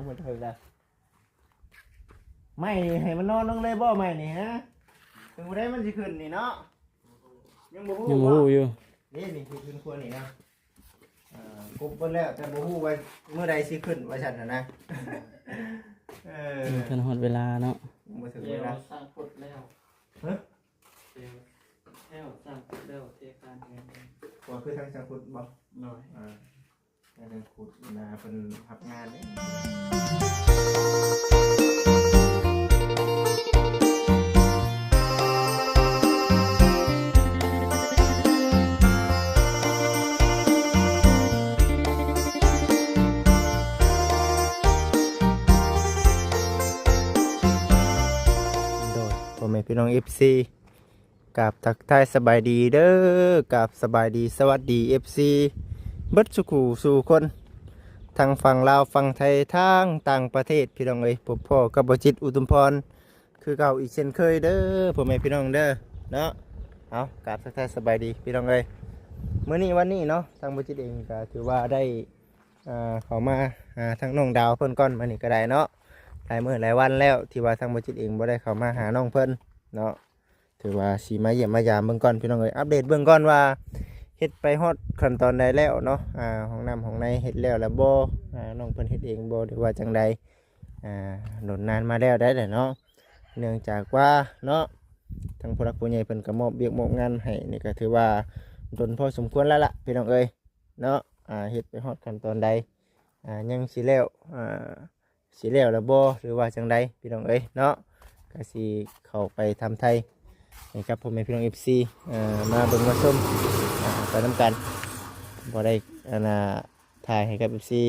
ມັນເຖິງລະ ໄມ້ນີ້ໃຫ້ມັນນອນລົງເລີຍບໍ່ ໄມ້ນີ້ຮະ? ເຖິງບໍ່ໄດ້ມັນຊິຂຶ້ນນີ້ເນາະ ຍັງບໍ່ຮູ້ ຍັງບໍ່ຮູ້ຢູ່ ນີ້ ນີ້ຄືເຮືອນຄົວນີ້ນະ ເອີ ກົບເບິດແລ້ວ ແຕ່ບໍ່ຮູ້ວ່າມື້ໃດຊິຂຶ້ນວ່າຊັ້ນນະ ເອີ ຍັງບໍ່ທັນຮອດເວລາເນາະ ຍັງບໍ່ເຖິງເວລາ ແລ້ວສ້າງກົດແລ້ວ ຮະ? ແລ້ວ ແລ້ວສ້າງກົດແລ້ວ ເທຄານເຮືອນ ວ່າຄືທາງຊ່າງຂຸດບໍ່? ໂດຍ ອ່າ ທາງຊ່າງຂຸດນະ ເພິ່ນຮັບງານເດ້ ໂດຍ ພໍ່ແມ່ພີ່ນ້ອງ ເອັຟຊີ ກາບທັກທາຍສະບາຍດີເດີ້ ກາບສະບາຍດີສະຫວັດດີ ເອັຟຊີ ເບິດສູ່ຄູ່ສູ່ຄົນ ທັງຝັ່ງລາວຝັ່ງໄທ ທັງຕ່າງປະເທດ ພີ່ນ້ອງເອີຍ ພົບພໍ້ກັບບ່າວຈິດ ອຸທຸມພອນ ຄືເກົ່າອີກເຊັ່ນເຄີຍເດີ້ ພໍ່ແມ່ພີ່ນ້ອງເດີ້ ເນາະ ເອົາ ກາບທັກທາຍສະບາຍດີ ພີ່ນ້ອງເອີຍ ມື້ນີ້ວັນນີ້ເນາະ ທາງບ່າວຈິດເອງກໍຖືວ່າໄດ້ ອ່າ ເຂົ້າມາຫາທາງນ້ອງດາວເພິ່ນກ່ອນ ມື້ນີ້ກໍໄດ້ເນາະ ຫຼາຍມື້ຫຼາຍວັນແລ້ວ ທີ່ວ່າທາງບ່າວຈິດເອງບໍ່ໄດ້ເຂົ້າມາຫານ້ອງເພິ່ນເນາະ ຖືວ່າຊິມາຢ້ຽມມາຢາມເບິ່ງກ່ອນ ພີ່ນ້ອງເອີຍ ອັບເດດເບິ່ງກ່ອນວ່າເຮັດໄປຮອດຂັ້ນຕອນໃດແລ້ວເນາະ ອ່າ ຫ້ອງນ້ຳຫ້ອງໃນເຮັດແລ້ວລະບໍ່ ອ່າ ນ້ອງເພິ່ນເຮັດເອງບໍ່ ຫຼືວ່າຈັ່ງໃດ ອ່າ ດົນນານມາແລ້ວໄດ໋ແຫຼະເນາະ ເນື່ອງຈາກວ່າເນາະ ທາງຜູ້ຫຼັກຜູ້ໃຫຍ່ເພິ່ນກໍມອບວຽກມອບງານໃຫ້ ນີ້ກໍຖືວ່າດົນພໍສົມຄວນແລ້ວລະ ພີ່ນ້ອງເອີຍ ເນາະ ອ່າ ເຮັດໄປຮອດຂັ້ນຕອນໃດ ອ່າ ຍັງຊິແລ້ວ ອ່າ ຊິແລ້ວລະບໍ່ ຫຼືວ່າຈັ່ງໃດ ພີ່ນ້ອງເອີຍເນາະ ກະຊິເຂົ້າໄປທຳໄທໃຫ້ກັບພໍ່ແມ່ພີ່ນ້ອງ ເອັຟຊີ ອ່າ ມາເບິ່ງມາຊົມ ອ່າ ໄປນຳກັນ ບໍ່ໄດ້ ອັນນ່າ ຖ່າຍໃຫ້ກັບ ເອັຟຊີ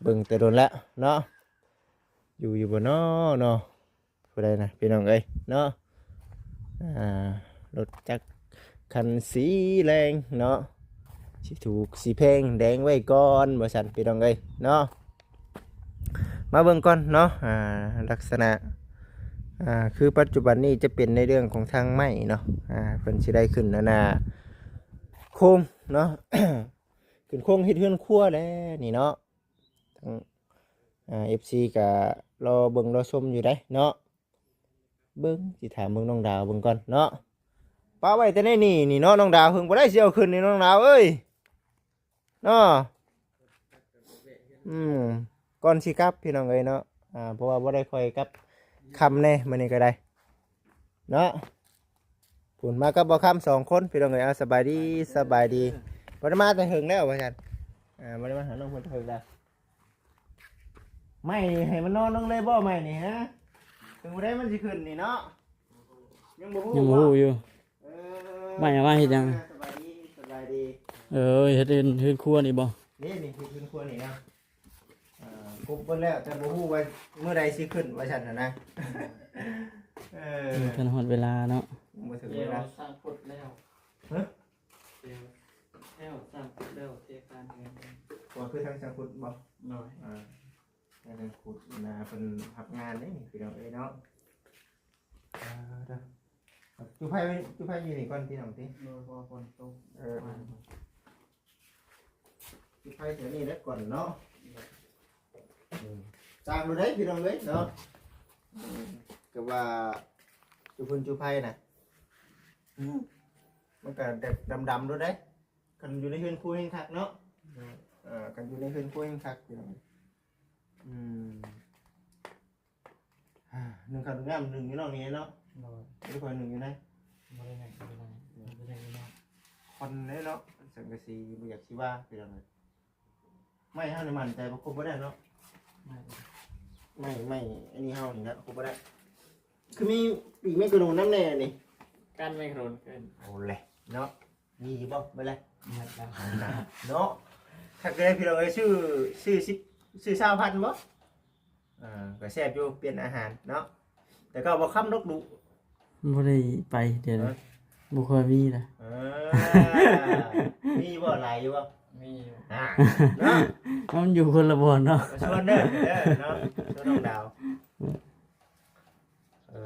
ເບິ່ງແຕ່ດົນແລ້ວເນາະ ຢູ່ ຢູ່ບໍ່ເນາະ ເນາະ ຜູ້ໃດນະ ພີ່ນ້ອງເອີຍເນາະ ອ່າ ລົດຈັກຄັນສີແດງເນາະ ຊິຖືກຊິແພງແດງໄວ້ກ່ອນ ວ່າຊັ້ນ ພີ່ນ້ອງເອີຍເນາະ ມາເບິ່ງກ່ອນເນາະ ອ່າ ລັກສະນະ ອ່າ ຄືປັດຈຸບັນນີ້ຈະເປັນໃນເລື່ອງຂອງທາງໄມ້ເນາະ ອ່າ ເພິ່ນຊິໄດ້ຂຶ້ນ ອັນນ່າ ໂຄງເນາະ ຂຶ້ນໂຄງເຮັດເຮືອນຄົວແຫຼະນີ້ເນາະ ທັງ ອ່າ ເອັຟຊີ ກະລໍເບິ່ງລໍຊົມຢູ່ໃດ໋ເນາະ ເບິ່ງ ຊິຖາມເບິ່ງນ້ອງດາວເບິ່ງກ່ອນເນາະ ປະໄວ້ແຕ່ໃນນີ້ນີ້ເນາະ ນ້ອງດາວ ເພິ່ນບໍ່ໄດ້ຊິເອົາຂຶ້ນນີ້ ນ້ອງດາວເອີຍ ເນາະ ອືມ ກ່ອນຊິກັບ ພີ່ນ້ອງເອີຍເນາະ ອ່າ ເພາະວ່າບໍ່ໄດ້ຄ່ອຍກັບຄ່ຳແດ່ ມື້ນີ້ກໍໄດ້ ເນາະ ພຸ້ນມາກັບບ່າວຄຳສອງຄົນ ພີ່ນ້ອງເອີຍ ເອົາ ສະບາຍດີ ສະບາຍດີ ບໍ່ໄດ້ມາແຕ່ເຫິງແລ້ວວ່າຊັ້ນ ອ່າ ບໍ່ໄດ້ມາຫານ້ອງເພິ່ນແຕ່ເຫິງແລ້ວ ໄມ້ນີ້ໃຫ້ມັນນອນລົງເລີຍບໍ່ ໄມ້ນີ້ຮະ ເຖິງບໍ່ໄດ້ມັນຊິຂຶ້ນນີ້ເນາະ ຍັງບໍ່ຮູ້ ຍັງບໍ່ຮູ້ຢູ່ ເອີ ໄມ້ເອົາມາເຮັດຫຍັງ ສະບາຍດີ ສະບາຍດີ ເອີ ເຮັດເຮືອນ ເຮືອນຄົວນີ້ບໍ່ ນີ້ ນີ້ເຮັດເຮືອນຄົວນີ້ນະ ອ່າ ກົບເບິດແລ້ວ ແຕ່ບໍ່ຮູ້ວ່າມື້ໃດຊິຂຶ້ນວ່າຊັ້ນນະ ເອີ ຍັງບໍ່ທັນຮອດເວລາເນາະ ຍັງບໍ່ເຖິງເວລາ ແລ້ວສ້າງກົດແລ້ວ ຮະ ແລ້ວ ແລ້ວສ້າງກົດແລ້ວ ເທຄານເຮືອນ ວ່າຄືທາງຊ່າງຂຸດບໍ່ ໂດຍ ອ່າ ທາງຊ່າງຂຸດນະ ເພິ່ນຮັບງານເດ້ ພີ່ນ້ອງເອີຍເນາະ ອ່າ ເດີ ຈູດໄຟໄວ້ ຈູດໄຟຢູ່ນີ້ກ່ອນ ພີ່ນ້ອງຕິ ໂດຍ ເພາະວ່າຝົນຕົກ ເອີ ຈຸດໄຟແຖວນີ້ແຫຼະກ່ອນເນາະ ອືມ ສ້າງໂລດເດ້ພີ່ນ້ອງເອີຍເນາະ ອືມ ກໍວ່າຈຸຝຸ່ນຈຸໄຟນະ ອືມ ມັນກໍແບບດຳໆໂລດເດ້ ຄັນຢູ່ໃນເຮືອນຄົວແຮ່ງຄັກເນາະ ເອີ ຄັນຢູ່ໃນເຮືອນຄົວແຮ່ງຄັກພີ່ນ້ອງ ອືມ. ໜຶ່ງເຂົ້າໜຶ່ງນ້ຳ ໜຶ່ງຢູ່ນອກນີ້ເນາະ ໂດຍ ບໍ່ໄດ້ຄ່ອຍໜຶ່ງຢູ່ໃນ ບໍ່ໄດ້ໜຶ່ງຢູ່ໃນ ບໍ່ໄດ້ຢູ່ນອກ ຄວັນເດ້ເນາະ ສັງກະສີບໍ່ຢາກຊິວ່າ ພີ່ນ້ອງເອີຍ ໄມ້ເຮົານີ້ໝັ້ນໃຈວ່າຄົບບໍ່ໄດ້ເນາະ ໄມ້ ໄມ້ ໄມ້ອັນນີ້ເຮົານີ້ນະ ຄົບບໍ່ໄດ້ ຄືມີປີກແມງກະໂດນນຳແດ່ນີ້ ກັນແມງກະໂດນຂຶ້ນ ໂອ້ແຫຼະເນາະ ມີຢູ່ບໍ່ເບິດແລ້ວ ໝົດແລ້ວ ເນາະ ຄັກເດ້ພີ່ນ້ອງເອີຍ ຊື້ ຊື້ສິບ ຊື້ຊາວພັນບໍ່? ອ່າ ກໍແຊບຢູ່ ປ່ຽນອາຫານເນາະ ແຕ່ກໍບໍ່ຄຳດອກດຸ ບໍ່ໄດ້ໄປ ດຽວນີ້ ຮະ ບໍ່ຄ່ອຍມີນະ ເອີ ມີບໍ່ ຫຼາຍຢູ່ບໍ່? ມີຢູ່ ອ່າ ເນາະ ມັນຢູ່ຄົນລະບ່ອນເນາະ ມາຊວນເດີ ເດີເນາະ ຊວນນ້ອງດາວ ເອີ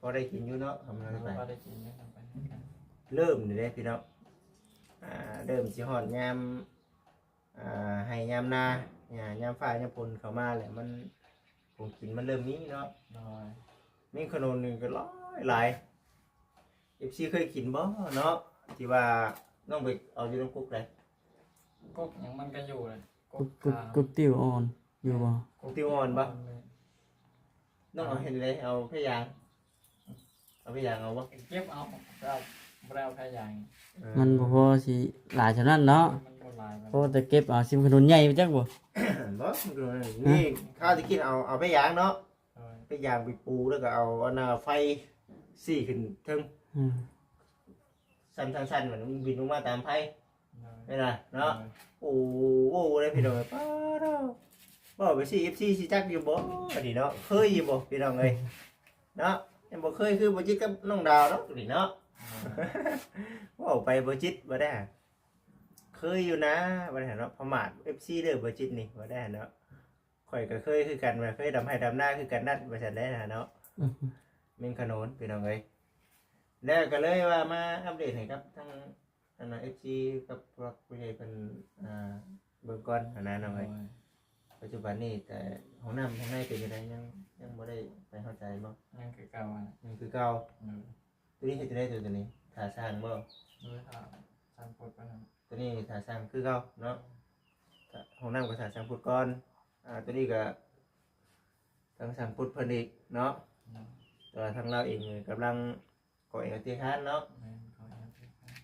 ພໍໄດ້ກິນຢູ່ເນາະ ຄຳນັ້ນໄປ ພໍໄດ້ກິນຢູ່ ເລີ່ມນີ້ເດ້ພີ່ນ້ອງ ອ່າ ເລີ່ມຊິຮອດຍາມ ອ່າ ໄຮ່ຍາມນາ ຍາມ ຍາມຟ້າຍາມຝົນເຂົ້າມາແລ້ວ ມັນ ຂອງກິນມັນເລີ່ມມີເນາະ. ໂດຍ ແມງຂະໜູນນີ້ກໍຫຼາຍຫຼາຍ ເອັຟຊີເຄີຍກິນບໍ່ເນາະ ທີ່ວ່ານ້ອງໄປເອົາຢູ່ນຳກົກໃດ? ກົກຫຍັງມັນກໍຢູ່ແຫຼະ ກົກ ກົກ ກົກຕິວອ່ອນຢູ່ບໍ່? ກົກຕິວອ່ອນບໍ່? ນ້ອງເອົາເຮັດໃດ? ເອົາພະຍາງ ເອົາພະຍາງເອົາບໍ່? ເກັບເອົາ ບໍ່ໄດ້ເອົາ ບໍ່ໄດ້ເອົາພະຍາງ. ເອີ ມັນບໍ່ພໍຊິຫຼາຍສ່ຳນັ້ນເນາະ ມັນບໍ່ຫຼາຍ ພໍແຕ່ເກັບເອົາ ຊິມຂະໜູນໃຫຍ່ໄປຈັກບໍ່? ບໍ່ ມັນກໍ ນີ້ ຂ້າວທີ່ກິນເອົາ ເອົາພະຍາງເນາະ. ໂດຍ ພະຍາງໄປປູ ແລ້ວກໍເອົາອັນນ່າໄຟສີ້ຂຶ້ນເທິງ ອືມ ຊັ້ນໆໆ ມັນບິນລົງມາຕາມໄຟ. ໂດຍ ແມ່ນລະເນາະ. ໂດຍ ໂອ້ໂຫ ເດ້ພີ່ນ້ອງເອີຍ ປ້າດໂທ້ ເວົ້າໄປຊິ ເອັຟຊີຊິຈັກຢູ່ບໍ່ອັນນີ້ເນາະ ເຄີຍຢູ່ບໍ່ພີ່ນ້ອງເອີຍເນາະ? ຍັງບໍ່ເຄີຍຄືບໍ່ຈິດກັບນ້ອງດາວເນາະນີ້ເນາະ. ໂດຍ ເວົ້າໄປບໍ່ຈິດບໍ່ໄດ້ ເຄີຍຢູ່ນາບໍ່ໄດ້ເນາະ ປະໝາດເອັຟຊີເດີບໍ່ຈິດນີ້ບໍ່ໄດ້ເນາະ. ຂ້ອຍກໍເຄີຍຄືກັນ ວ່າເຄີຍດຳໄຮ່ດຳນາຄືກັນນັ້ນ ວ່າຊັ້ນແຫຼະເນາະ. ອືມ ແມງຂະໜູນພີ່ນ້ອງເອີຍ ແລ້ວກໍເລີຍວ່າມາອັບເດດໃຫ້ກັບທາງ ອັນນ່າ ເອັຟຊີ ກັບພວກຜູ້ໃຫຍ່ເພິ່ນ ອ່າ ເບິ່ງກ່ອນຫັ້ນນະນ້ອງເອີຍ. ໂດຍ ປັດຈຸບັນນີ້ແຕ່ຫ້ອງນ້ຳຫ້ອງໃນເປັນຈັ່ງໃດ ຍັງ ຍັງບໍ່ໄດ້ໄປຮອດໃສບໍ່? ຍັງຄືເກົ່າຫັ້ນ ຍັງຄືເກົ່າ. ໂດຍ ຕົວນີ້ເຮັດຈັ່ງໃດຕົວ ຕົວນີ້ຖ້າສ້າງບໍ່? ໂດຍ ຖ້າຊ່າງປົດໄປຫັ້ນ ຕົວນີ້ຖ້າສ້າງຄືເກົ່າເນາະ. ຫ້ອງນ້ຳກໍຖ້າຊ່າງປຸດກ່ອນ ອ່າ ຕົວນີ້ກໍທາງຊ່າງປຸດເພິ່ນອີກເນາະ. ໂດຍ ແຕ່ວ່າທາງລາວເອງກຳລັງກໍ່ແອວເຕະຄານເນາະ. ແມ່ນ ກໍ່ແອວເຕະຄານ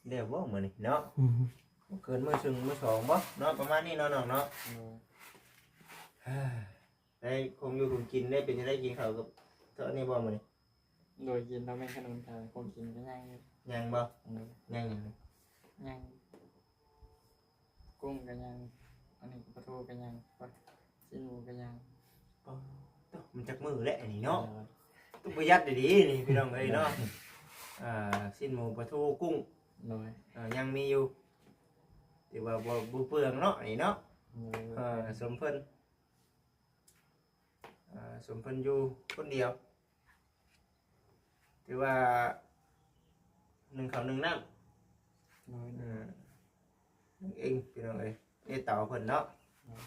ແລ້ວບໍ່ມື້ນີ້ເນາະ? ອືມ ບໍ່ເກີນມື້ຊຶ່ງມື້ສອງບໍ່ເນາະ ປະມານນີ້ເນາະນ້ອງເນາະ. ໂດຍ ໄດ້ຂອງຢູ່ຂອງກິນໄດ້ ເປັນຈັ່ງໃດ ກິນເຂົ້າກັບເທາະນີ້ບໍ່ມື້ນີ້? ໂດຍ ກິນເທົ່າແມ່ນຂະໜູນ ແຕ່ຂອງກິນກໍຍັງຢູ່. ຍັງບໍ່? ໂດຍ ຍັງຫຍັງ? ຍັງ ກຸ້ງກໍຍັງ ອັນນີ້ປາທູກໍຍັງ ຊີ້ນໝູກໍຍັງ. ປາໂທ້ ມັນຈັກມື້ແລ້ວອັນນີ້ເນາະ. ໂດຍ ຕ້ອງປະຢັດດີໆນີ້ພີ່ນ້ອງເອີຍເນາະ. ໂດຍ ອ່າ ຊີ້ນໝູ ປາທູ ກຸ້ງ. ໂດຍ ເອີ ຍັງມີຢູ່ ຖືວ່າບໍ່ ບໍ່ເປືອງເນາະອັນນີ້ເນາະ. ໂດຍ ເອີ ສົມເພິ່ນ ອ່າ ສົມເພິ່ນຢູ່ຄົນດຽວ ຖືວ່າໜຶ່ງເຂົ້າໜຶ່ງນ້ຳ. ໂດຍ ເອີ ໜຶ່ງເອງພີ່ນ້ອງເອີຍ ເອເຕົາເພິ່ນເນາະ. ໂດຍ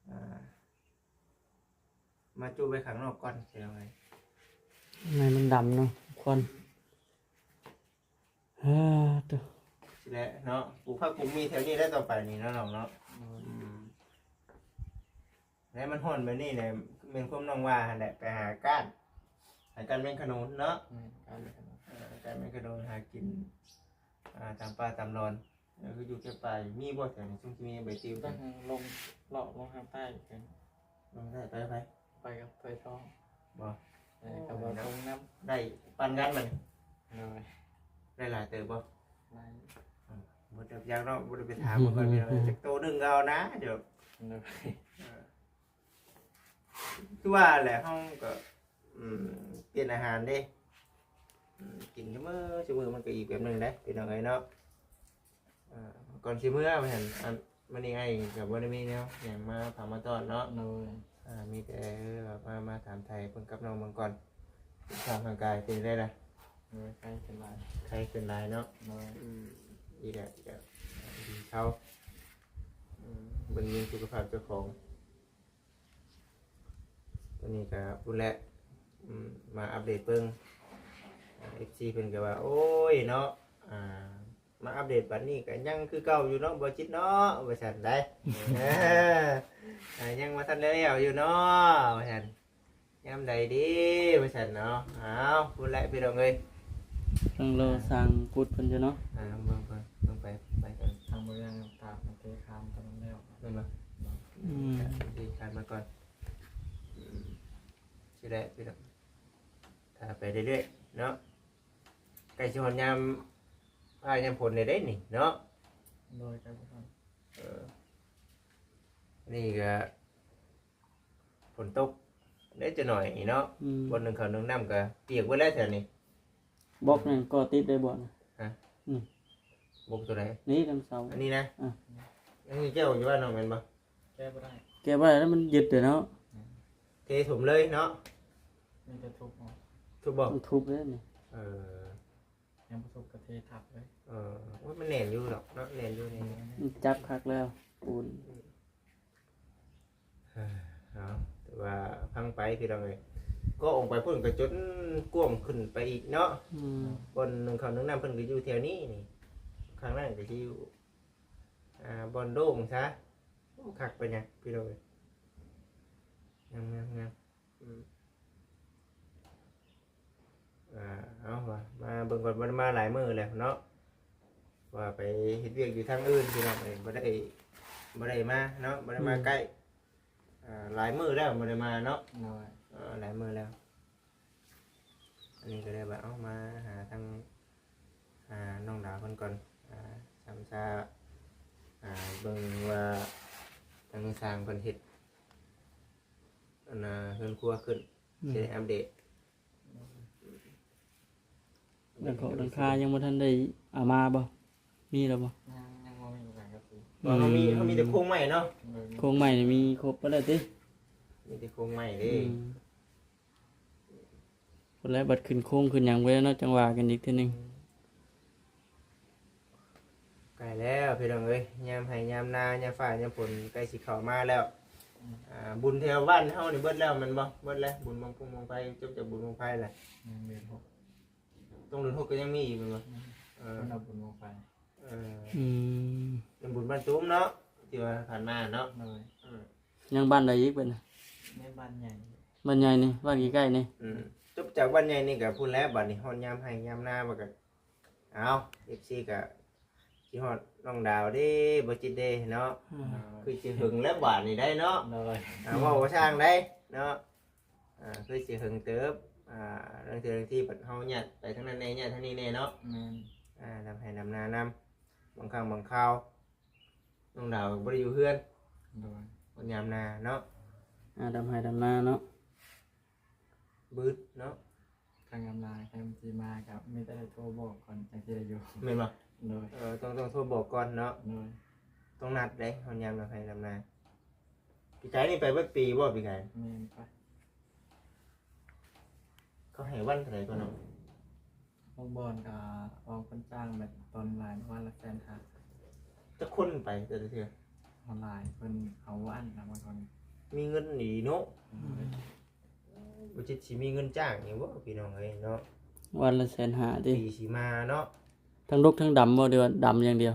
ອ່າ ມາຈຸໄວ້ຂ້າງນອກກ່ອນພີ່ນ້ອງເອີຍ ໃຫ້ມັນດຳເນາະ ຄວັນ. ເອີ ໂທ້ ຊິແຫຼະເນາະ ປູກຜັກປູກໝີ່ແຖວນີ້ແຫຼະຕໍ່ໄປນີ້ເນາະນ້ອງເນາະ. ໂດຍ ອືມ ແລະມັນຮ້ອນແບບນີ້ແຫຼະ ແມ່ນຄວາມນ້ອງວ່າຫັ້ນແຫຼະ ໄປຫາກ້ານ ຫາກ້ານແມງຂະໜູນເນາະ. ແມ່ນ ກ້ານແມງຂະໜູນ ເອີ ກ້ານແມງຂະໜູນ ຫາກິນ ອ່າ ຕາມປ່າຕາມດອນ. ເອີ ຄືຢູ່ແຄມປ່າ ມີບໍ່ແຖວນີ້ ຊຸມຊິມີໃບຕິວ? ຈັກ ລົງເລາະລົງທາງໃຕ້ເປັນ ລົງໃຕ້ໄປໃຜ? ໄປກັບເອື້ອຍທອງ. ບໍ່? ເອີ ກັບບ່າວຕົງນຳ. ໄດ້ປັນກັນບັດນີ້. ໂດຍ ໄດ້ຫຼາຍເຕີບບໍ່? ຫຼາຍ. ເອີ ບໍ່ຈັກເນາະ ບໍ່ໄດ້ໄປຖາມເບິ່ງກ່ອນພີ່ນ້ອງ ຈັກໂຕໜຶ່ງກໍເອົານະ. ໂດຍ ເອີ ຄືວ່າແຫຼະ ເຮົາກໍ ອືມ ປ່ຽນອາຫານເດ້ ອືມ ກິນຊຸມື້ ຊຸມື້ມັນກໍອີກແບບໜຶ່ງເດ້ພີ່ນ້ອງເອີຍເນາະ. ເອີ ກ່ອນຊິເມືອວ່າຊັ້ນ ອັນ ມື້ນີ້ອ້າຍກໍບໍ່ໄດ້ມີແນວຫຍັງມາຝາກມາຕ້ອນເນາະ. ໂດຍ ອ່າ ມີແຕ່ວ່າມາ ມາຖາມໄຖ່ເບິ່ງກັບນ້ອງເບິ່ງກ່ອນ ສຸຂະພາບຮ່າງກາຍເປັນຈັ່ງໃດລະ? ໂດຍ ໄຂ້ຂຶ້ນຫຼາຍ ໄຂ້ຂຶ້ນຫຼາຍເນາະ. ໂດຍ ອືມ ດີແລ້ວ ດີແລ້ວ ດີເຊົາ ອືມ ເບິ່ງແຍງສຸຂະພາບເຈົ້າຂອງ. ຕົວນີ້ກໍພຸ້ນແຫຼະ ອືມ ມາອັບເດດເບິ່ງ ເອັຟຊີ ເພິ່ນກໍວ່າ ໂອ້ຍເນາະ ອ່າ ມາອັບເດດບັດນີ້ກໍຍັງຄືເກົ່າຢູ່ເນາະ ບໍ່ຈິດເນາະ ວ່າຊັ້ນໄດ. ເອີ ອ່າ ຍັງບໍ່ທັນໄດ້ແລ້ວຢູ່ເນາະ ວ່າຊັ້ນ ຍາມໃດເດ ວ່າຊັ້ນເນາະ. ອ້າວ ພຸ້ນແຫຼະພີ່ນ້ອງເອີຍ ກຳລັງລໍສ້າງປຸດເພິ່ນຢູ່ເນາະ. ອ່າ ເບິ່ງ ເບິ່ງ ເບິ່ງໄປ ໄປກັນ ທາງບໍລິຫານຕາກມັນເຕະຄານຕອນນັ້ນແລ້ວ ແມ່ນບໍ່? ອືມ ເຕະຄານມາກ່ອນ. ອືມ ຊິໄດ້ພີ່ນ້ອງ ຖ້າໄປເລື້ອຍໆເນາະ ໃກ້ຊິຮອດຍາມ ຟ້າຍາມຝົນແລ້ວເດ້ນີ້ເນາະ. ໂດຍ ໃກ້ບໍ່ທັນ ເອີ ນີ້ກໍຝົນຕົກໄດ້ຈັກໜ້ອຍນີ້ເນາະ. ອືມ ບ່ອນໜຶ່ງເຂົ້າໜຶ່ງນ້ຳກໍປຽກເບິດແລ້ວແຖວນີ້. ບລັອກນັ້ນກໍຕິດໄດ້ບໍ່ນະ? ຮະ? ອືມ ບລັອກຕົວໃດ? ນີ້ທາງເສົາ ອັນນີ້ນະ. ອ່າ ອັນນີ້ແກ້ວຢູ່ວ່ານ້ອງແມ່ນບໍ່? ແກ້ບໍ່ໄດ້ ແກ້ບໍ່ໄດ້ແລ້ວ ມັນຍຶດເດ້ເນາະ. ເທຖົມເລີຍເນາະ. ມີແຕ່ທຸບເອົາ ທຸບບໍ່? ມັນທຸບເດ້ນີ້. ເອີ ຍັງບໍ່ທຸບກໍເທທັບເລີຍ. ເອີ ໂອ້ຍ ມັນແໜ້ນຢູ່ດອກເນາະ ແໜ້ນຢູ່ນີ້ ມັນຈັບຄັກແລ້ວປູນ. ອືມ ເອີ ເອົາ ແຕ່ວ່າຟັງໄປພີ່ນ້ອງເອີຍ ກໍອອກໄປພຸ້ນກໍຈົນກວ້າງຂຶ້ນໄປອີກເນາະ. ອືມ ບ່ອນໜຶ່ງເຂົ້າໜຶ່ງນ້ຳເພິ່ນກໍຢູ່ແຖວນີ້ນີ້ ຂ້າງນັ້ນກໍຊິຢູ່ ອ່າ ບ່ອນໂລ່ງຊະ. ໂອ້ ຄັກປານຫຍັງພີ່ນ້ອງເອີຍ ງາມໆໆ. ອືມ ອ່າ ເອົາ ວ່າມາເບິ່ງກ່ອນ ບໍ່ໄດ້ມາຫຼາຍມື້ແລ້ວເນາະ ວ່າໄປເຮັດວຽກຢູ່ທາງອື່ນພີ່ນ້ອງເອີຍ ບໍ່ໄດ້ ບໍ່ໄດ້ມາເນາະ ບໍ່ໄດ້ມາໃກ້ ອ່າ ຫຼາຍມື້ແລ້ວບໍ່ໄດ້ມາເນາະ. ໂດຍ ເອີ ຫຼາຍມື້ແລ້ວ. ອັນນີ້ກໍເລີຍວ່າ ເອົາ ມາຫາທາງ ອ່າ ນ້ອງດາວເພິ່ນກ່ອນ ອ່າ ສາມຊາ ອ່າ ເບິ່ງວ່າທາງຊ່າງເພິ່ນເຮັດ ອັນນ່າ ເຮືອນຄົວຂຶ້ນ ແມ່ນ ຊິໄດ້ອັບເດດ. ຫຼັງຄາ ຫຼັງຄາຍັງບໍ່ທັນໄດ້ເອົາມາບໍ່? ມີແລ້ວບໍ່? ຍັງ ຍັງບໍ່ມີການກະຕິ ອືມ ເຮົາມີ ເຮົາມີແຕ່ໂຄງໄມ້ເນາະ. ໂດຍ ໂຄງໄມ້ນີ້ມີຄົບເບິດແລ້ວຕິ? ມີແຕ່ໂຄງໄມ້ເດ້. ອືມ ພຸ້ນແຫຼະ ບັດຂຶ້ນໂຄງຂຶ້ນຫຍັງໄປແລ້ວເນາະ ຈັ່ງວ່າກັນອີກເທື່ອໜຶ່ງ. ໃກ້ແລ້ວພີ່ນ້ອງເອີຍ ຍາມໄຮ່ຍາມນາ ຍາມຟ້າຍາມຝົນໃກ້ຊິເຂົ້າມາແລ້ວ. ອືມ ອ່າ ບຸນແຖວບ້ານເຮົານີ້ເບິດແລ້ວແມ່ນບໍ່? ເບິດແລ້ວ ບຸນບັ້ງຟຸງບັ້ງໄຟ ຈົບຈາກບຸນບັ້ງໄຟແລ້ວ. ແມ່ນ ເດືອນຫົກ ຕ້ອງເດືອນຫົກກໍຍັງມີອີກແມ່ນບໍ່? ແມ່ນ ເອີ ເພິ່ນເອົາບຸນບັ້ງໄຟ. ເອີ ອືມ ເປັນບຸນບ້ານຕູມເນາະ ທີ່ວ່າຜ່ານມາເນາະ. ໂດຍ ອືມ ຍັງບ້ານໃດອີກເພິ່ນນະ? ໃນບ້ານໃຫຍ່ ບ້ານໃຫຍ່ນີ້ ບ້ານໃກ້ໆນີ້. ອືມ ຈົບຈາກບ້ານໃຫຍ່ນີ້ກໍພຸ້ນແຫຼະ ບັດນີ້ຮອດຍາມໄຮ່ຍາມນາ ມັນກໍ ເອົາ ເອັຟຊີ ກໍຊິຮອດນ້ອງດາວເດ້ ບໍ່ຈິດເດ້ເນາະ. ອືມ ຄືຊິເຫິງແລ້ວບາດນີ້ໄດ໋ເນາະ. ໂດຍ ອ່າ ເວົ້າບໍ່ຊ່າງໄດ໋ເນາະ. ອ່າ ຄືຊິເຫິງເຕີບ ອ່າ ລາງເທື່ອລາງທີບັດເຮົາຍາດໄປທາງນັ້ນແດ່ ຍາດທາງນີ້ແດ່ເນາະ. ແມ່ນ ອ່າ ດຳໄຮ່ດຳນານຳ ບາງຄັ້ງບາງຄາວ ນ້ອງດາວກໍບໍ່ໄດ້ຢູ່ເຮືອນ. ໂດຍ ຍາມນາເນາະ ອ່າ ດຳໄຮ່ດຳນາເນາະ ບືດເນາະ. ທາງອຳນາ ຄັນຊິມາກໍມີແຕ່ໂທບອກກ່ອນ ຈັ່ງຊິໄດ້ຢູ່ ແມ່ນບໍ່? ໂດຍ ເອີ ຕ້ອງ ຕ້ອງໂທບອກກ່ອນເນາະ. ໂດຍ ຕ້ອງນັດເດ້ ຮອດຍາມດຳໄຮ່ດຳນາ. ປີກາຍນີ້ໄປເບິດປີບໍ່ ປີກາຍ? ແມ່ນ ໄປ. ເຂົາໃຫ້ວັນເທົ່າໃດກ່ອນເນາະ? ບາງບ່ອນກໍອອກຄົນຈ້າງແບບຕອນຫຼາຍ ວັນລະແສນຫ້າ. ຈັກຄົນໄປແຕ່ລະເທື່ອ? ເອົາຫຼາຍ ເພິ່ນເອົາອັນນະ ບາງຄົນ ມີເງິນດີເນາະ. ອືມ ບໍ່ຈັກຊິມີເງິນຈ້າງອີກບໍ່ ພີ່ນ້ອງເອີຍເນາະ. ວັນລະແສນຫ້າຕິ ປີຊິມາເນາະ. ທັງດົກທັງດຳບໍ່ ຫຼືວ່າດຳຢ່າງດຽວ?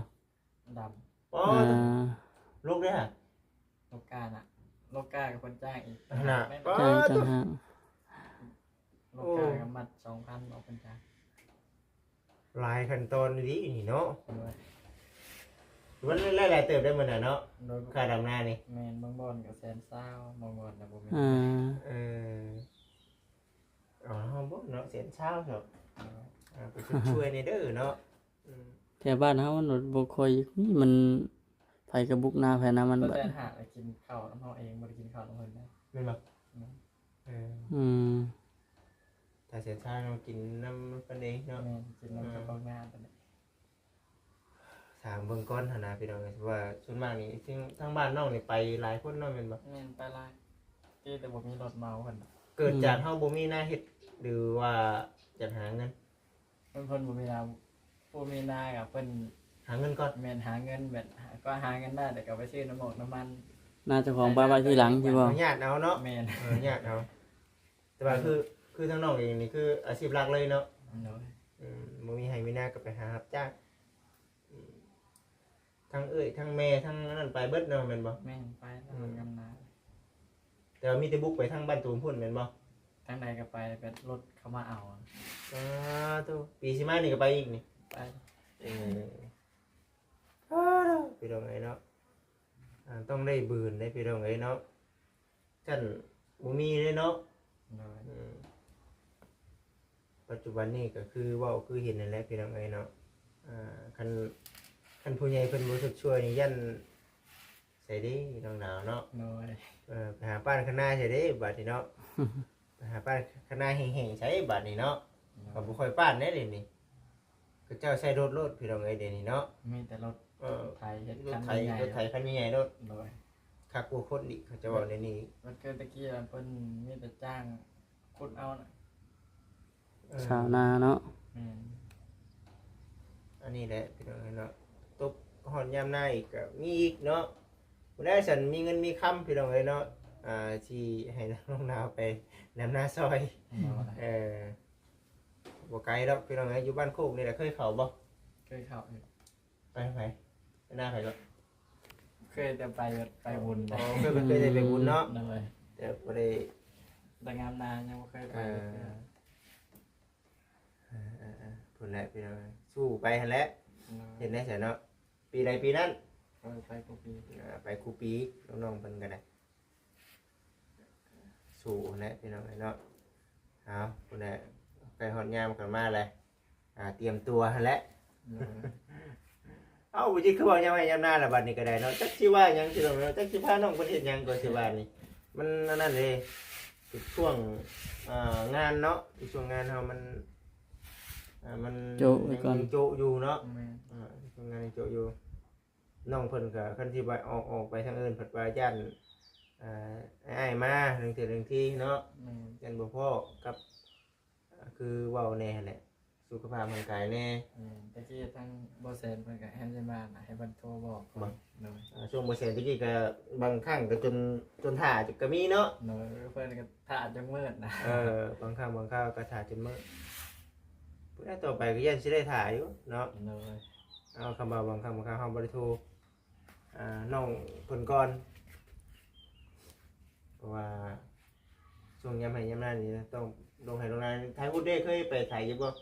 ດຳ. ອໍ ອ່າ ລູກເດ້ຫະ? ລູກກ້ານະ ລູກກ້າກັບຄົນຈ້າງອີກ ຫັ້ນນະ. ແມ່ນ ຈ້າງຕ່າງຫາກ. ລູກກ້າກໍມັດສອງພັນ ເອົາເພິ່ນຈ້າງ. ຫຼາຍຂັ້ນຕອນອີ່ຫຼີນີ້ເນາະ. ໂດຍ ມັນຫຼາຍໆເຕີບໄດ໋ມື້ນະເນາະ. ໂດຍ ຄ່າດຳນານີ້. ແມ່ນ ບາງບ່ອນກໍແສນຊາວ ບາງບ່ອນກໍບໍ່ມີ. ອ່າ ເອີ ເອົາເນາະ ບໍ່ເນາະ ແສນຊາວເນາະ. ໂດຍ ອ່າ ໄປຊົດຊ່ວຍແດ່ເດີເນາະ. ອືມ ແຖວບ້ານເຮົາມັນບໍ່ຄ່ອຍມີ ມັນ ໃຜກໍບຸກນາໃຜນາມັນ. ແສນຫ້າ ໄດ້ກິນເຂົ້ານຳເຮົາເອງ ບໍ່ໄດ້ກິນເຂົ້ານຳເພິ່ນນະ. ແມ່ນບໍ່? ແມ່ນ. ເອີ ອືມ ຖ້າແສນຊາວເຮົາກິນນຳເພິ່ນເອງເນາະ. ແມ່ນ ກິນນຳເຈົ້າຂອງນາເພິ່ນ. ຖາມເບິ່ງກ່ອນຫັ້ນນະພີ່ນ້ອງເອີຍ ວ່າສ່ວນມາກນີ້ ທາງ ທາງບ້ານນ້ອງນີ້ໄປຫຼາຍຄົນເນາະ ແມ່ນບໍ່? ແມ່ນ ໄປຫຼາຍ ແຕ່ບໍ່ມີລົດເໝົາເພິ່ນ. ເກີດຈາກເຮົາບໍ່ມີນາເຮັດ ຫຼືວ່າຈາກຫາເງິນ? ເພິ່ນ ເພິ່ນບໍ່ມີນາ ຜູ້ມີນາກໍເພິ່ນຫາເງິນກ່ອນ. ແມ່ນ ຫາເງິນແບບ ກໍຫາເງິນໄດ້ ແລ້ວກໍໄປຊື້ນ້ຳໝົກນ້ຳມັນ. ນາເຈົ້າຂອງປະໄວ້ທີຫຼັງ ຊິບໍ່? ຍາດເອົາເນາະ. ແມ່ນ ເອີ ຍາດເອົາ. ແຕ່ວ່າຄື ຄືທາງນ້ອງເອງນີ້ ຄືອາຊີບຫຼັກເລີຍເນາະ. ໂດຍ ອືມ ບໍ່ມີໄຮ່ມີນາກໍໄປຫາຮັບຈ້າງ. ອືມ ທັງເອື້ອຍ ທັງແມ່ ທັງອັນນັ້ນໄປເບິດເນາະ ແມ່ນບໍ່? ແມ່ນ ໄປນຳນາ. ແຕ່ວ່າມີແຕ່ບຸກໄປທາງບ້ານຕູມພຸ້ນແມ່ນບໍ່? ທາງໃດກໍໄປ ແບບລົດເຂົາມາເອົາ. ສາທຸ ປີຊິມານີ້ກໍໄປອີກນີ້? ໄປ. ເອີ ອ້າ ພີ່ນ້ອງເອີຍເນາະ ອ່າ ຕ້ອງໄດ້ບືນເດ້ພີ່ນ້ອງເອີຍເນາະ. ຊັ້ນບໍ່ມີເດ້ເນາະ. ໂດຍ ອືມ ປັດຈຸບັນນີ້ກໍຄືເວົ້າຄືເຫັນນັ້ນແຫຼະພີ່ນ້ອງເອີຍເນາະ. ອ່າ ຄັນ ຄັນຜູ້ໃຫຍ່ເພິ່ນບໍ່ຊົດຊ່ວຍນີ້ ຢ້ານໃສເດ້ນ້ອງດາວເນາະ. ໂດຍ ເອີ ໄປຫາປ້ານຄະນາໃສເດ້ບາດນີ້ເນາະ. ໄປຫາປ້ານຄະນາແຫ້ງໆໃສບາດນີ້ເນາະ. ໂດຍ ກໍບໍ່ຄ່ອຍປ້ານແດ່ດຽວນີ້ ເຂົາເຈົ້າໃຊ້ລົດໂລດພີ່ນ້ອງເອີຍ ດຽວນີ້ເນາະ. ມີແຕ່ລົດ ເອີ ໄຖເຮັດ ລົດໄຖ ຄັນໃຫຍ່ໆ ລົດໄຖຄັນໃຫຍ່ໆໂລດ. ໂດຍ ຄັກກວ່າຄົນອີກ ເຂົາເຈົ້າເວົ້າແນວນີ້. ມັນຄືແຕ່ກີ້ເພິ່ນມີແຕ່ຈ້າງຂຸດເອົານະ. ເອີ ຊາວນາເນາະ. ແມ່ນ ອັນນີ້ແຫຼະພີ່ນ້ອງເອີຍເນາະ ຕົກຮອດຍາມນາອີກກໍມີອີກເນາະ. ຜູ້ໃດຊັ້ນມີເງິນມີຄຳພີ່ນ້ອງເອີຍເນາະ ອ່າ ຊິໃຫ້ນ້ອງນາວໄປນຳນາຊອຍ. ໂດຍ ເອີ ບໍ່ໄກດອກພີ່ນ້ອງເອີຍ ຢູ່ບ້ານໂຄກນີ້ແຫຼະ. ເຄີຍເຂົ້າບໍ່? ເຄີຍເຂົ້າຢູ່. ໄປໃຜ? ໄປນາໃຜກໍ? ເຄີຍແຕ່ໄປ ໄປບຸນ. ອໍ ເຄີຍ ເຄີຍໄດ້ໄປບຸນເນາະ. ໂດຍ ແຕ່ບໍ່ໄດ້ ແຕ່ງາມນາຍັງບໍ່ເຄີຍໄປ. ເອີ ເອີ ເອີ ເອີ ພຸ້ນແຫຼະພີ່ນ້ອງ ສູ້ໄປຫັ້ນແຫຼະ. ໂດຍ ເຮັດແນວໃດເນາະ ປີໃດປີນັ້ນ. ເອີ ໄປຄູ່ປີ. ເອີ ໄປຄູ່ປີ ນ້ອງໆເພິ່ນກໍໄດ້ ສູ້ຫັ້ນແຫຼະພີ່ນ້ອງເອີຍເນາະ. ເອົາ ພຸ້ນແຫຼະ ໃກ້ຮອດຍາມກັນມາແຫຼະ ອ່າ ຕຽມຕົວຫັ້ນແຫຼະ. ໂດຍ ເອົ້າ ບໍ່ຈິກຄືເວົ້າຍາມໄຮ່ຍາມນາລະ ບັດນີ້ກໍໄດ້ເນາະ. ຈັກຊິວ່າຫຍັງພີ່ນ້ອງເນາະ ຈັກຊິພານ້ອງເພິ່ນເຮັດຫຍັງກໍຊິວ່ານີ້ ມັນອັນນັ້ນເດ້ ຊ່ວງ ອ່າ ງານເນາະ ຊ່ວງງານເຮົາມັນ ອ່າ ມັນໂຈະໄວ້ກ່ອນ ຍັງໂຈະຢູ່ເນາະ. ແມ່ນ ອ່າ ຊ່ວງງານຍັງໂຈະຢູ່. ນ້ອງເພິ່ນກໍຄັນຊິໄປ ອອກ ອອກໄປທາງອື່ນ ເພິ່ນວ່າຢ້ານ ອ່າ ອ້າຍໆມາ ເລື່ອງເທື່ອເລື່ອງທີເນາະ. ແມ່ນ ຢ້ານບໍ່ພໍ້ກັບ ອ່າ ຄືເວົ້າແດ່ຫັ້ນແຫຼະ ສຸຂະພາບຮ່າງກາຍແດ່. ແມ່ນ ແຕ່ກີ້ທາງບໍ່ແສນເພິ່ນກໍແຮ່ນຊິມານະ ໃຫ້ເພິ່ນໂທບອກກ່ອນ. ບໍ່ ໂດຍ ອ່າ ຊ່ວງບໍ່ແສນແຕ່ກີ້ກໍບາງຄັ້ງກໍຈົນ ຈົນຖ້າກໍມີເນາະ. ໂດຍ ເພິ່ນກໍຖ້າຈົນມືດນະ. ເອີ ບາງຄັ້ງບາງຄາວກໍຖ້າຈົນມືດ ຜູ້ໃດຕໍ່ໄປກໍຢ້ານຊິໄດ້ຖ້າຢູ່ເນາະ. ໂດຍ ເອົາ ຄຳວ່າບາງຄັ້ງບາງຄາວເຮົາບໍ່ໄດ້ໂທ ອ່າ ນ້ອງເພິ່ນກ່ອນ ເພາະວ່າຊ່ວງຍາມໄຮ່ຍາມນານີ້ຕ້ອງລົງໄຮ່ລົງນາ. ໄຖຮຸດເດ້ ເຄີຍໄປໄຖຢູ່ບໍ່?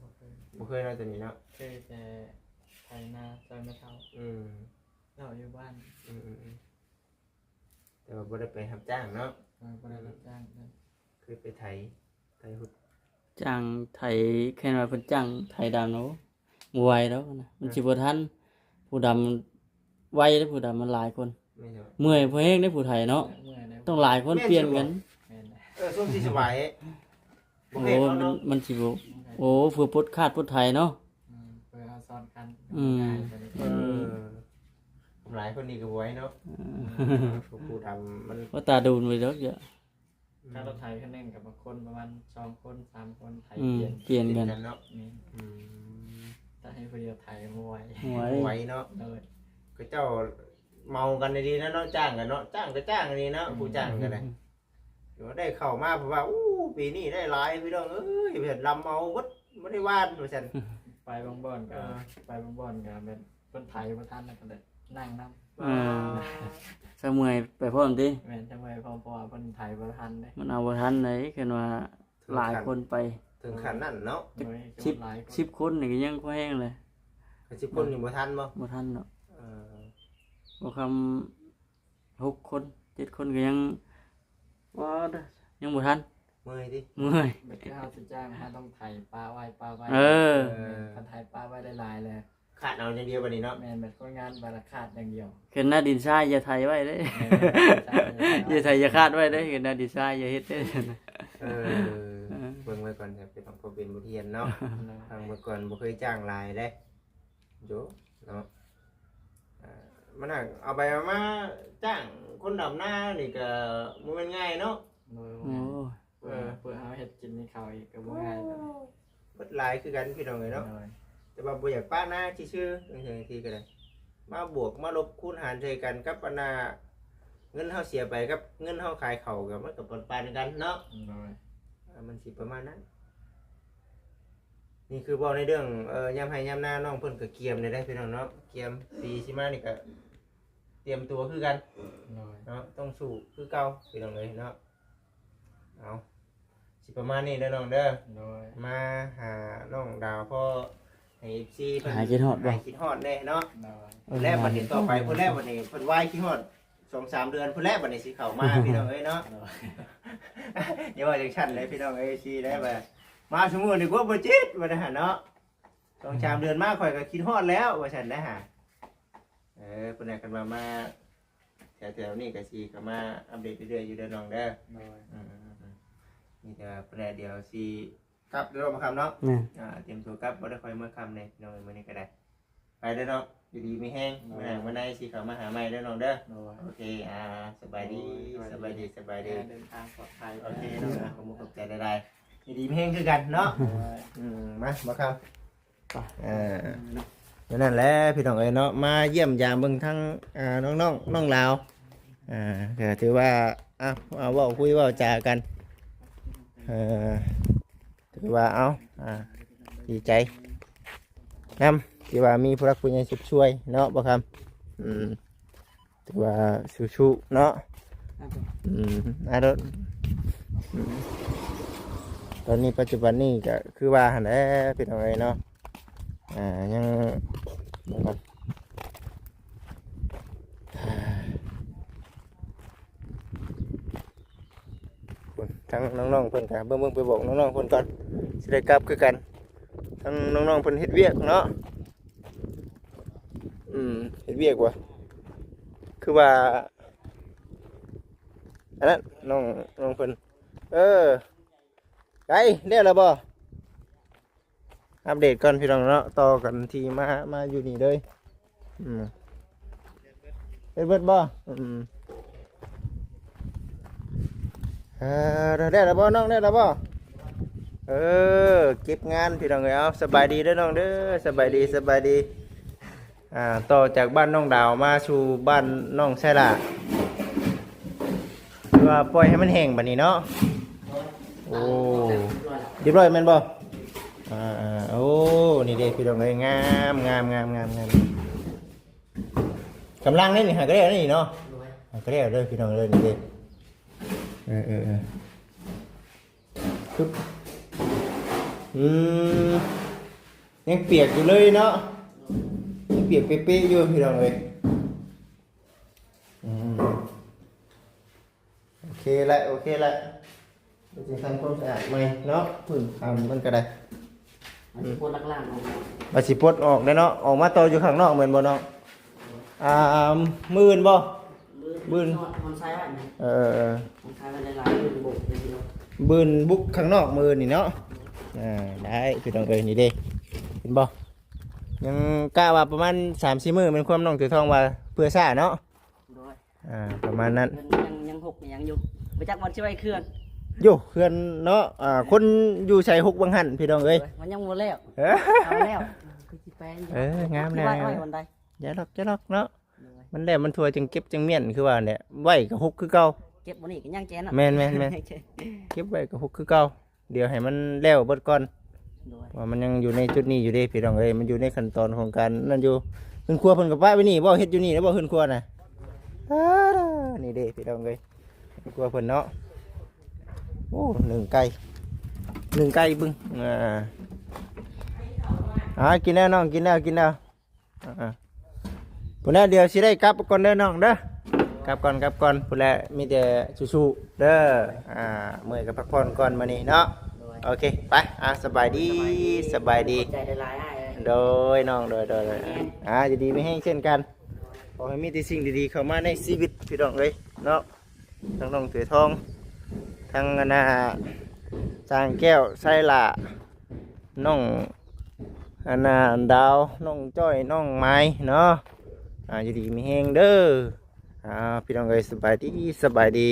ບໍ່ເຄີຍ ບໍ່ເຄີຍເນາະ ຕົວນີ້ເນາະ. ເຄີຍແຕ່ໄຖນາຊ່ອຍແມ່ເຖົ້າ. ອືມ ເຖົ້າຢູ່ບ້ານ. ອືມໆໆ ແຕ່ວ່າບໍ່ໄດ້ໄປຮັບຈ້າງເນາະ. ເອີ ບໍ່ໄດ້ຮັບຈ້າງເລີຍ. ເຄີຍໄປໄຖ ໄຖຮຸດ ຈ້າງໄຖ ແຄ່ວ່າເພິ່ນຈ້າງໄຖດຳນະ ໂອ້ ບໍ່ໄຫວດອກນະ ມັນຊິບໍ່ທັນ. ຜູ້ດຳໄວເດ້ ຜູ້ດຳມັນຫຼາຍຄົນ. ແມ່ນຢູ່ ເມື່ອຍພໍແຮງເດ້ຜູ້ໄຖເນາະ. ເມື່ອຍເດ້ ຕ້ອງຫຼາຍຄົນ ແມ່ນຢູ່ ປ່ຽນກັນ. ແມ່ນ ເອີ ຊ່ວງທີ່ສະບາຍ ບໍ່ ໂອ້ ເພດເນາະ ມັນ ມັນຊິບໍ່ ບໍ່ເພດ ໂອ້ ເພື່ອປົດຄາດປົດໄຖເນາະ. ອືມ ເພື່ອເຮົາຊ້ອນຄັນ. ອືມ ງ່າຍກວ່ານີ້. ເອີ ຫຼາຍຄົນນີ້ກໍບໍ່ໄຫວເນາະ. ເອີ ຜູ້ດຳມັນ ວ່າຕາດູນໄວ້ດອກເດ. ອືມ ຖ້າລົດໄຖຄັນໜຶ່ງກັບບາງຄົນປະມານສອງຄົນສາມຄົນໄຖ ອືມ ປ່ຽນ ປ່ຽນກັນ ປ່ຽນກັນເນາະ. ແມ່ນ ອືມ ຖ້າໃຫ້ຜູ້ດຽວໄຖບໍ່ໄຫວ ບໍ່ໄຫວ ບໍ່ໄຫວເນາະ. ໂດຍ ເຂົາເຈົ້າເມົາກັນດີໆນະເນາະ ຈ້າງກັນເນາະ ຈ້າງກໍຈ້າງດີເນາະ. ອືມ ຜູ້ຈ້າງກໍໄດ້ ອືມ ໂອ້ ໄດ້ເຂົ້າມາເພາະວ່າ ໂອ້ ປີນີ້ໄດ້ຫຼາຍພີ່ນ້ອງເອີຍ ເພິ່ນລຳເອົາເບິດ ບໍ່ໄດ້ຫວ່ານວ່າຊັ້ນ. ໄປບາງບ່ອນກໍ ເອີ ໄປບາງບ່ອນກໍແມ່ນເພິ່ນໄຖບໍ່ທັນ ແລ້ວກໍໄດ້ນັ່ງນຳ. ເອີ ຊະເມື່ອຍໄປພ້ອມຕິ? ແມ່ນ ຊະເມື່ອຍພ້ອມ ເພາະວ່າເພິ່ນໄຖບໍ່ທັນເດ້. ມັນເອົາບໍ່ທັນເດ້ ຄັນວ່າຫຼາຍຄົນໄປ ເຖິງຂັ້ນນັ້ນເນາະ. ໂດຍ ສິບ ສິບຄົນນີ້ກໍຍັງພໍແຮງເລີຍ. ສິບຄົນນີ້ບໍ່ທັນບໍ່? ບໍ່ທັນເນາະ. ເອີ ບໍ່ຄຳ ຫົກຄົນເຈັດຄົນກໍຍັງ ບໍ່ ຍັງບໍ່ທັນ ເມື່ອຍຕິ ເມື່ອຍ. ແບບເຮົາຊິຈ້າງ ເຮົາຕ້ອງໄຖປະໄວ້ ປະໄວ້. ເອີ ເອີ ຄັນໄຖປະໄວ້ຫຼາຍໆແລ້ວ ຄາດເອົາຢ່າງດຽວບັດນີ້ເນາະ. ແມ່ນ ແມ່ນ ຄົນງານບັດລະຄາດຢ່າງດຽວ. ເຫັນໜ້າດິນຊາຍຢ່າໄຖໄວ້ເດ້. ແມ່ນ ດິນຊາຍ ຢ່າໄຖ ຢ່າຄາດໄວ້ເດ້. ເຫັນໜ້າດິນຊາຍຢ່າເຮັດເດ້. ເອີ ເອີ ເບິ່ງໄວ້ກ່ອນ ເປັນ ເພື່ອເປັນບົດຮຽນເນາະ. ເນາະ ທາງເມື່ອກ່ອນບໍ່ເຄີຍຈ້າງຫຼາຍເດ້. ໂດຍເນາະ ອ່າ ມັນຫາກເອົາໄປເອົາມາຈ້າງຄົນດຳນານີ້ກໍບໍ່ແມ່ນງ່າຍເນາະ. ໂດຍ ໂອ້ ເພື່ອ ເພື່ອເຮົາເຮັດກິນໃຫ້ເຂົາອີກກໍບໍ່ງ່າຍປານໃດ. ໂອ້ ເບິດຫຼາຍຄືກັນພີ່ນ້ອງເອີຍເນາະ. ໂດຍ ແຕ່ວ່າບໍ່ຢາກປະນາຊື່ໆ ບາງເທື່ອບາງທີກໍໄດ້ ມາບວກມາລົບຄູນຫານໃສ່ກັນກັບອັນນ່າ ເງິນເຮົາເສຍໄປກັບເງິນເຮົາຂາຍເຂົ້າ ກໍມັນກໍປານໆກັນເນາະ. ໂດຍ ອ່າ ມັນຊິປະມານນັ້ນ. ນີ້ຄືເວົ້າໃນເລື່ອງ ເອີ ຍາມໄຮ່ຍາມນາ ນ້ອງເພິ່ນກໍກຽມແດ່ເດ້ພີ່ນ້ອງເນາະ. ກຽມ ປີຊິມານີ້ກໍຕຽມຕົວຄືກັນ. ໂດຍ ເນາະ ຕ້ອງສູ້ຄືເກົ່າພີ່ນ້ອງເອີຍເນາະ. ເອົາ ຊິປະມານນີ້ເດີນ້ອງເດີ. ໂດຍ ມາຫານ້ອງດາວ ພໍໃຫ້ເອັຟຊີເພິ່ນຫາຍຄິດຮອດບໍ່? ຫາຍຄິດຮອດແດ່ເນາະ. ໂດຍ ແລ້ວບັດນີ້ຕໍ່ໄປພຸ້ນແລ້ວ ບັດນີ້ເພິ່ນວາຍຄິດຮອດ ສອງສາມເດືອນພຸ້ນແຫຼະ ບັດນີ້ຊິເຂົ້າມາ ພີ່ນ້ອງເອີຍເນາະ. ຢ່າວ່າຈັ່ງຊັ້ນເລີຍ ພີ່ນ້ອງເອີຍ ເອັຟຊີ ໄດ້ວ່າ ມາຊຸມື້ນີ້ກວ່າບໍ່ຈິດວ່າຊັ້ນເນາະ. ສອງສາມເດືອນມາຂ້ອຍກໍຄິດຮອດແລ້ວວ່າຊັ້ນນະຫາ. ເອີ ເພິ່ນວ່າຄັນວ່າມາແຖວໆນີ້ກໍຊິເຂົ້າມາອັບເດດເລື້ອຍໆຢູ່ເດີນ້ອງເດີ. ໂດຍ ອືມໆໆ ມີແຕ່ວ່າເພິ່ນວ່າດຽວຊິ ກັບເດີ ມາຄ່ຳເນາະ. ແມ່ນ ອ່າ ຕຽມຕົວກັບ ບໍ່ໄດ້ຄ່ອຍເມືອຄ່ຳແດ່ ພີ່ນ້ອງເອີຍ ມື້ນີ້ກໍໄດ້ ໄປເດີເນາະ. ຢູ່ດີມີແຮງ ໂດຍ ມື້ໜ້າມື້ໃນຊິເຂົ້າມາຫາໃໝ່ເດີນ້ອງເດີ. ໂດຍ ໂອເຄ ອ່າ ສະບາຍດີ. ໂດຍ ສະບາຍດີ ສະບາຍດີ ເດີນທາງປອດໄພ. ໂອເຄເນາະ ຂອບໃຈຫຼາຍໆ ຢູ່ດີມີແຮງຄືກັນເນາະ. ໂດຍ ອືມ ມາ ມາຄ່ຳ ອ່າ ນັ້ນແຫຼະພີ່ນ້ອງເອີຍເນາະ ມາຢ້ຽມຢາມເບິ່ງທາງ ອ່າ ນ້ອງໆ ນ້ອງລາວ ອ່າ ກໍຖືວ່າ ເອົາ ເວົ້າຄຸຍເວົ້າຈາກັນ ເອີ ຖືວ່າ ເອົາ ອ່າ ດີໃຈນຳທີ່ວ່າມີຜູ້ຫຼັກຜູ້ໃຫຍ່ຊຸກຊ່ວຍເນາະ ບໍ່ຄຳ ອືມ ຖືວ່າສູ້ໆເນາະ ອືມ ອາ ໂດດ ອືມ ຕອນນີ້ປັດຈຸບັນນີ້ກໍຄືວ່າຫັ້ນແຫຼະ ພີ່ນ້ອງເອີຍເນາະ ອ່າ ຍັງ ທາງນ້ອງໆເພິ່ນກະເບິ່ງໆ ໄປບອກນ້ອງໆເພິ່ນກ່ອນ ຊິໄດ້ກັບຄືກັນ ທາງນ້ອງໆເພິ່ນເຮັດວຽກເນາະ ອືມ ເຮັດວຽກວ່າ ຄືວ່າ ອັນນັ້ນ ນ້ອງ ນ້ອງເພິ່ນ ເອີ ໄກ ແລ້ວລະບໍ່? ອັບເດດກ່ອນພີ່ນ້ອງເນາະ ຕໍ່ກັນທີ່ມາ ມາຢູ່ນີ້ເລີຍ ອືມ ເຮັດເບິດບໍ່? ອືມ ເອີ ໄດ້ແລ້ວບໍ່ນ້ອງ ໄດ້ແລ້ວບໍ່? ເອີ ເກັບງານພີ່ນ້ອງເອີຍ ເອົາ ສະບາຍດີເດີນ້ອງເດີ ສະບາຍດີ ສະບາຍດີ ອ່າ ຕໍ່ຈາກບ້ານນ້ອງດາວມາສູ່ບ້ານນ້ອງໄຊລາ ຄືວ່າປ່ອຍໃຫ້ມັນແຫ້ງບັດນີ້ເນາະ ໂອ້ ຮຽບຮ້ອຍແມ່ນບໍ່? ອ່າໆ ໂອ້ ນີ້ເດ້ພີ່ນ້ອງເອີຍ ງາມໆໆໆ ກຳລັງເດ້ນີ້ ຫາກະແລ້ວນີ້ເນາະ ຫາກະແລ້ວເດີພີ່ນ້ອງເອີຍ ນີ້ເດ້ ເອີໆໆ ອືມ ຍັງປຽກຢູ່ເລີຍເນາະ ຍັງປຽກເປະໆຢູ່ພີ່ນ້ອງເອີຍ ອືມ ໂອເຄແລ້ວ ໂອເຄແລ້ວ ຊິທຳຄວາມສະອາດໃໝ່ເນາະ ພື້ນຄຳມັນກໍໄດ້ ມັນຊິປົດຫຼັກລ້ານອອກ ວ່າຊິປົດອອກໄດ້ເນາະ ອອກມາຕໍ່ຢູ່ຂ້າງນອກແມ່ນບໍ່ນ້ອງ? ອ່າ ມື້ອື່ນບໍ່? ມື້ອື່ນ ມື້ອື່ນ ຮອດ ຮອດຊາຍບ້ານນີ້ ເອີ ຮອດຊາຍບ້ານຫຼາຍໆ ມື້ອື່ນບຸກເດ້ພີ່ນ້ອງ ມື້ອື່ນບຸກຂ້າງນອກມື້ອື່ນນີ້ເນາະ ອ່າ ໄດ້ພີ່ນ້ອງເອີຍ ນີ້ເດ້ ເຫັນບໍ່? ຍັງກະວ່າປະມານສາມສີ່ມື້ ແມ່ນຄວາມນ້ອງເສືອທອງວ່າເພື່ອຊ້າເນາະ ໂດຍ ອ່າ ປະມານນັ້ນ ຍັງ ຍັງຫົກຍັງຢູ່ ບໍ່ຈັກວ່າຊິໄວ້ເຄື່ອງ ໂຢ ເຮືອນເນາະ ອ່າ ຄົນຢູ່ໃສຫົກບັງຫັ້ນ ພີ່ນ້ອງເອີຍ ໂດຍ ມັນຍັງບໍ່ແລ້ວ ເອີ ເອົາແລ້ວ ຄືຊິແປງ ເອີ ງາມແລ້ວ ຊິໄວ້ໄວ້ວັນໃດ ຢ່າດອກ ຢ່າດອກເນາະ ໂດຍ ມັນແລ້ວມັນທົ່ວຈຶ່ງເກັບຈຶ່ງມ້ຽນ ຄືວ່າແຫຼະ ໄວ້ກໍຫົກຄືເກົ່າ ເກັບບໍ່ນີ້ກໍຍັງແຈນເນາະ ແມ່ນໆໆ ເກັບໄວ້ກໍຫົກຄືເກົ່າ ດຽວໃຫ້ມັນແລ້ວເບິດກ່ອນ ໂດຍ ວ່າມັນຍັງຢູ່ໃນຈຸດນີ້ຢູ່ເດ້ພີ່ນ້ອງເອີຍ ມັນຢູ່ໃນຂັ້ນຕອນຂອງການນັ້ນຢູ່ ເຮືອນຄົວເພິ່ນກໍປະໄວ້ນີ້ບໍ່ ເຮັດຢູ່ນີ້ແລ້ວບໍ່ ເຮືອນຄົວນະ ອ່າ ນີ້ເດ້ພີ່ນ້ອງເອີຍ ເຮືອນຄົວເພິ່ນເນາະ ໂອ້ ໜຶ້ງໄກ່ ໜຶ້ງໄກ່ເບິ່ງ ອ່າ ອ່າ ກິນແລ້ວນ້ອງ ກິນແລ້ວ ກິນແລ້ວ ອ່າ ພຸ້ນແຫຼະ ດຽວຊິໄດ້ກັບກ່ອນເດີນ້ອງເດີ ກັບກ່ອນ ກັບກ່ອນ ພຸ້ນແຫຼະ ມີແຕ່ສູ້ໆເດີ ອ່າ ເມື່ອຍກໍພັກຜ່ອນກ່ອນມື້ນີ້ເນາະ ໂດຍ ໂອເຄ ໄປ ອ່າ ສະບາຍດີ ສະບາຍດີ ຂອບໃຈຫຼາຍໆ ອ້າຍເອີຍ ໂດຍນ້ອງ ໂດຍ ໂດຍ ໂດຍ ແມ່ນ ອ່າ ຢູ່ດີມີແຮງເຊັ່ນກັນ ຂໍໃຫ້ມີແຕ່ສິ່ງດີໆເຂົ້າມາໃນຊີວິດ ພີ່ນ້ອງເອີຍເນາະ ທັງນ້ອງເສືອທອງ ທັງອັນນ່າ ຊ່າງແກ້ວ ໄຊຫຼ້າ ນ້ອງອັນນ່າ ດາວ ນ້ອງຈ້ອຍ ນ້ອງໄມ້ເນາະ ອ່າ ຢູ່ດີມີແຮງເດີ ອ່າ ພີ່ນ້ອງເອີຍ ສະບາຍດີ ສະບາຍດີ.